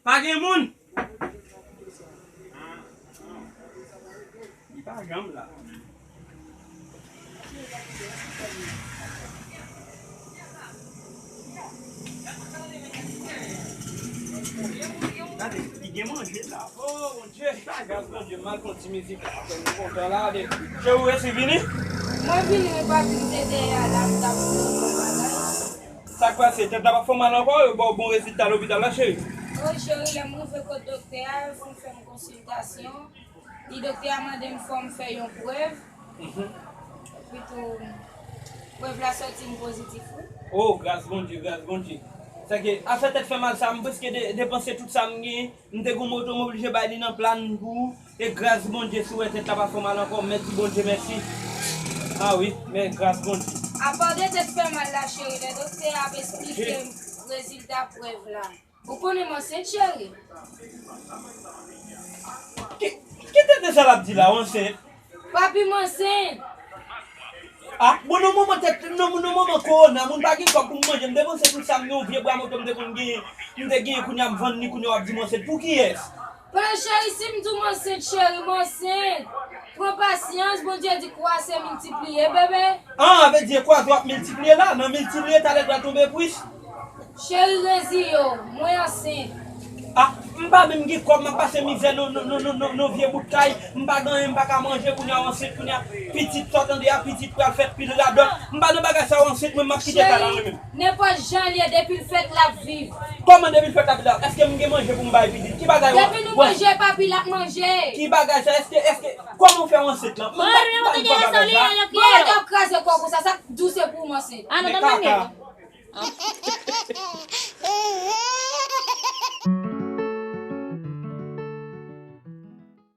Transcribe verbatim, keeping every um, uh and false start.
Pa gen moun. Li pa janm la. Gade, li gen manje la. Oh, Bondye, gras Bondye, m al pran ti mizik la. Apre nou kontan la, de. Cheri, ou resi vini? Mwen vini, mwen pa vin te dèyè a la, m t ap fè yon bagay. Sa k pase? Tèt la pa fè w mal ankò? Yo ba w bon rezilta lopital la, cheri? Wi, cheri, lè m rive kot doktè a, yo fin fè m konsiltasyon. Li, doktè a mande m fò m fè yon prèv. Mhm. Epi tou, prèv la sòti m pozitif, wi. Oh, gras Bondye, gras Bondye. Sa ke, afè tèt fè mal sa, m prèske de-, depanse tout sa m genyen. M te gen yon moto, m oblije bay li nan plàn pou ou. E gras Bondye, si w wè tèt la pa fè w mal ankò, mèsi Bondye, mèsi. Ah wi, men gras Bondye. Apa de tèt fè mal la, cheri, lè doktè a ap esplike m rezilta prèv la. Ou konnen m ansent, cheri? Ki, ki tenten sa l ap di la, w ansent? Papi, m ansent. Ah, bon, nan moman tèt, nan, nan moman kowona, moun pa gen kòb pou m manje, m depanse tout sa m gen, yon vye bra moto m te konn genyen, m te genyen, kounye a m vann li, kounye a w ap di m ansent. Pou kiyès? Pran cheri, si m di w m ansent, cheri, m ansent. Pran pasyans, Bondye di kwase miltipliye, bebe. Ah, vle di e kwaze w ap miltipliye la, nan miltipliye talè pral tonbe plis. Cheri, reziye w, mwen ansent. Ah, m pa menm gen kòb, m ap pase mizè nan, nan, nan, nan, nan, nan vye bout kay, m pa gen anyen, m pa ka manje, kounye a w ansent, kounye a pitit sa w tande a, pitit pral fèt pil radòt. M pa nan bagay sa yo, ansent mwen, m ap kite kay la mwen menm. Nenpòt jan l ye, depi l fèt, l ap viv. Kòman depi l fèt, l ap viv? Èske m gen manje pou m bay pitit? Ki bagay w ap... Depi nou manje, papi, l ap manje. Ki bagay sa? Èske, èske, kòman w fè w ansent lan? M pa, m pa, m pa bagay sa. Bon, w ap kraze kò w konsa, sa k di w se pou w m ansent. Men kaka.